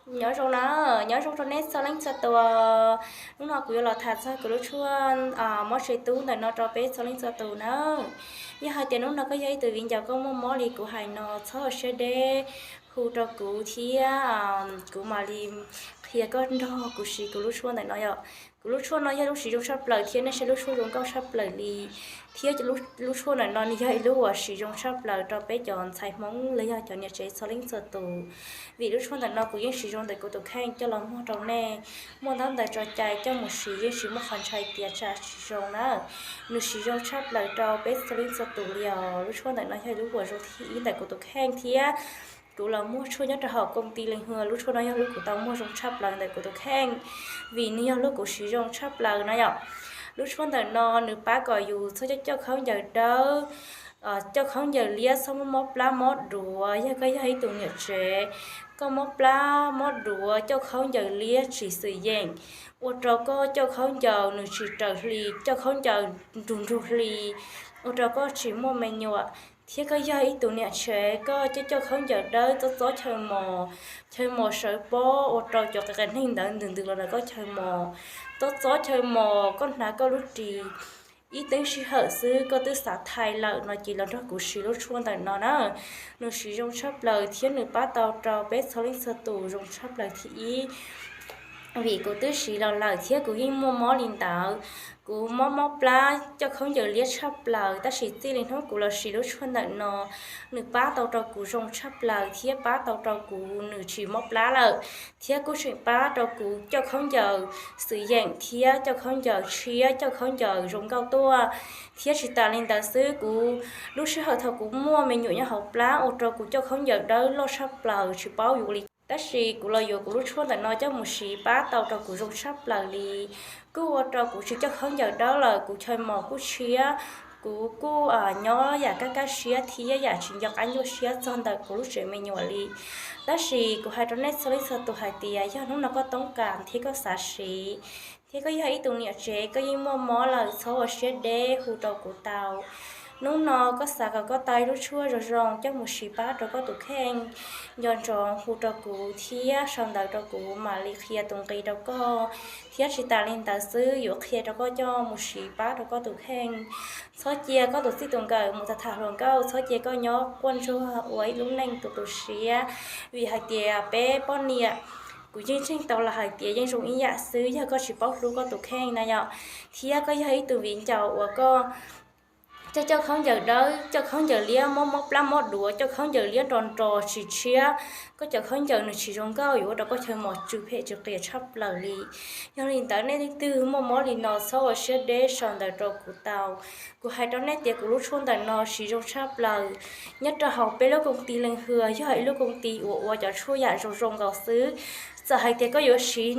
Nyob zoo na, nyob zoo rau nej txhua leej txhua tus. Hnub no kuv yuav los tham txog kuv lub tshuaj mob tsev tub ntawm no rau peb txhua leej txhua tus na. Yog hais tias hnub no koj yog ib tug viv ncaus koj muaj mob li kuv hais no, txhob ua siab deb, hu rau kuv thiab kuv mam li qhia koj nrog kuv siv kuv lub tshuaj ntawm no yom. Kuv lub tshuaj no yog lub siv zoo tshaj plaws thiab nej saib lub tshuaj zoo nkauj tshaj plaws li. Thiab lub tshuaj ntawm no nws yog ib lub uas siv zoo tshaj plaws rau peb cov ntxhais Hmoob los yog cov niam tsev txhua leej txhua tus. Vim lub tshuaj ntawm no kuv yeej siv zoo ntawm kuv tus kheej coj los muag rau nej. Muaj ntaub ntawv tso cai coj mus siv yeej tsis muaj qhov ntshai tias tsam tsis zoo na. Nws siv zoo tshaj plaws rau peb txhua leej txhua tus li os. Lub tshuaj ntawm no yog lub uas zoo thib ib ntawm kuv tus kheej thiab kuv los muag tshuaj nyob rau hauv koom ti Leej Hwm, lub tshuaj no yog lub kuv tau muag zoo tshaj plaws ntawm kuv tus kheej, vim nws yog lub kuv siv zoo tshaj plaws na yom. Lub tshuaj ntawm no nws pab kom yus txhob coj coj khaub ncaws dawb, coj khaub ncaws liab, txhob muaj mob plab mob duav. Yog koj yog ib tug niam tsev, koj mob plab mob duav, coj khaub ncaws liab tsis xwm yeem, ua rau koj coj khaub ncaws nws tsis raws hli, coj khaub ncaws nrug nrug hli, ua rau koj tsis muaj me nyuam. Thiab koj yog ib tug niam tsev, koj coj coj khaub ncaws dawb, txob txob chaw mos, chaw mos sawv pob, ua rau cov qias qias neeg ntawd ntws ntws los ntawm koj chaw mos, txob txob chaw mos, koj hnav koj lub ris ib teeb sij hawm xwb koj twb xav thaiv lawm no ces los nrog kuv siv lub tshuaj ntawm no na. Nws siv zoo tshaj plaws thiab nws pab tau rau peb txhua leej txhua tus zoo tshaj plaws thib ib. Vim kuv twb siv los lawm thiab kuv yeej muaj mob li ntawd. Kuv mob mob plab coj khaub ncaws liab tshaj plaws, tab sis txij li hnub kuv los siv lub tshuaj ntawm no, nws pab tau rau kuv zoo tshaj plaws thiab pab tau rau kuv nws tsis mob plab lawm, thiab kuj tseem pab rau kuv coj khaub ncaws xwm yeem thiab coj khaub ncaws tshiab, coj khaub ncaws zoo nkauj tuaj. Thiab tsis tas li ntawd xwb, kuv lub sij hawm thaum kuv muaj me nyuam nyob hauv plab ua rau kuv coj khaub ncaws dawb loj tshaj plaws tsis paub yuav li cas. Tab sis kuv los yuav kuv lub tshuaj ntawm no coj mus siv pab tau rau kuv zoo tshaj plaws li. Kuj ua rau kuv tsis coj khaub ncaws dawb lawm, kuv chaw mos kuj tshiab, kuv kuj nyob yam kaj kaj siab thiab yam tsis nco qab nyuaj siab txog ntawm kuv lub tsev me nyuam li. Tab sis kuv hais rau nej txhua leej txhua tus hais tias yog hnub no koj toob kas thiab koj xav siv, thiab koj yog ib tug niam tsev koj yeej muaj mob lawm, txhob ua siab deb, hu rau kuv tau. Hnub no koj xav kom koj tau ib lub tshuaj zoo zoo coj mus siv pab rau koj tus kheej, nco ntsoov hu rau kuv thiab sau ntawv rau kuv mam li qhia tus nqi rau koj. Thiab tsis tas li ntawd xwb, yuav qhia rau koj coj mus siv pab rau koj tus kheej. Txhob cia koj tus txij tus nkawm mus tham tham hluas nkauj, txhob cia koj nyob quaj ntsuag ua ib lub neej tu tu siab. Vim hais tias peb poj niam, kuv yeej ntseeg tau los hais tias yeej zoo ib yam xwb, yog koj tsis paub hlub koj tus kheej na yom. Thiab koj yog ib tug viv ncaus uas koj coj coj khaub ncaws dawb, coj khaub ncaws liab, mob mob plab mob duav, coj khaub ncaws liab nro nro tsis tshiab, koj cov khaub ncaws nws tsis zoo nkauj yuav ua rau koj chaw mos tsw phem tsw qias tshaj plaws li. Yog li ntawd nej leej twg muaj mob li no txhob ua siab deb, sau ntawv rau kuv tau. Kuv hais rau nej tias kuv lub tshuaj ntawm no siv zoo tshaj plaws. Nyob rau hauv peb lub koom ti Leej Hwm yog ib lub koom ti uas ua cov tshuaj yam zoo zoo nkaus xwb. Txawm hais tias koj yuav siv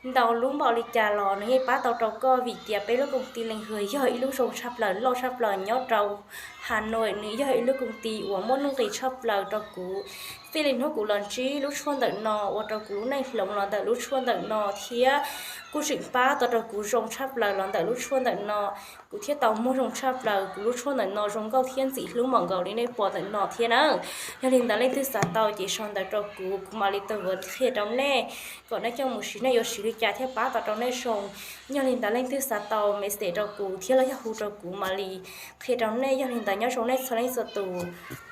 ntau lub npaum li cas los nws yeej pab tau rau koj, vim tias peb lub koom ti Leej Hwm yog ib lub zoo tshaj plaws loj tshaj plaws nyob rau Hà Nội, nws yog ib lub koom ti uas muaj nuj nqis tshaj plaws rau kuv. Txij li hnub kuv los ntsib lub tshuaj ntawm no ua rau kuv lub neej hloov los ntawm lub tshuaj ntawm no thiab kuj tseem pab tau rau kuv zoo tshaj plaws los ntawm lub tshuaj ntawm no. Kuv thiaj tau muag zoo tshaj plaws, kuv lub tshuaj ntawm no zoo nkauj thiab ntxim hlub npaum nkaus li nej pom ntawm no thiab na. Yog li ntawd leej twg xav tau ces sau ntawv rau kuv, kuv mam li tau qhia rau nej kom nej coj mus siv, nej yuav siv li cas thiaj pab tau rau nej zoo. Yog li ntawd leej twg xav tau message rau kuv thiab los yog hu rau kuv mam li qhia rau nej. Yog li ntawd nyob zoo nej txhua leej txhua tus.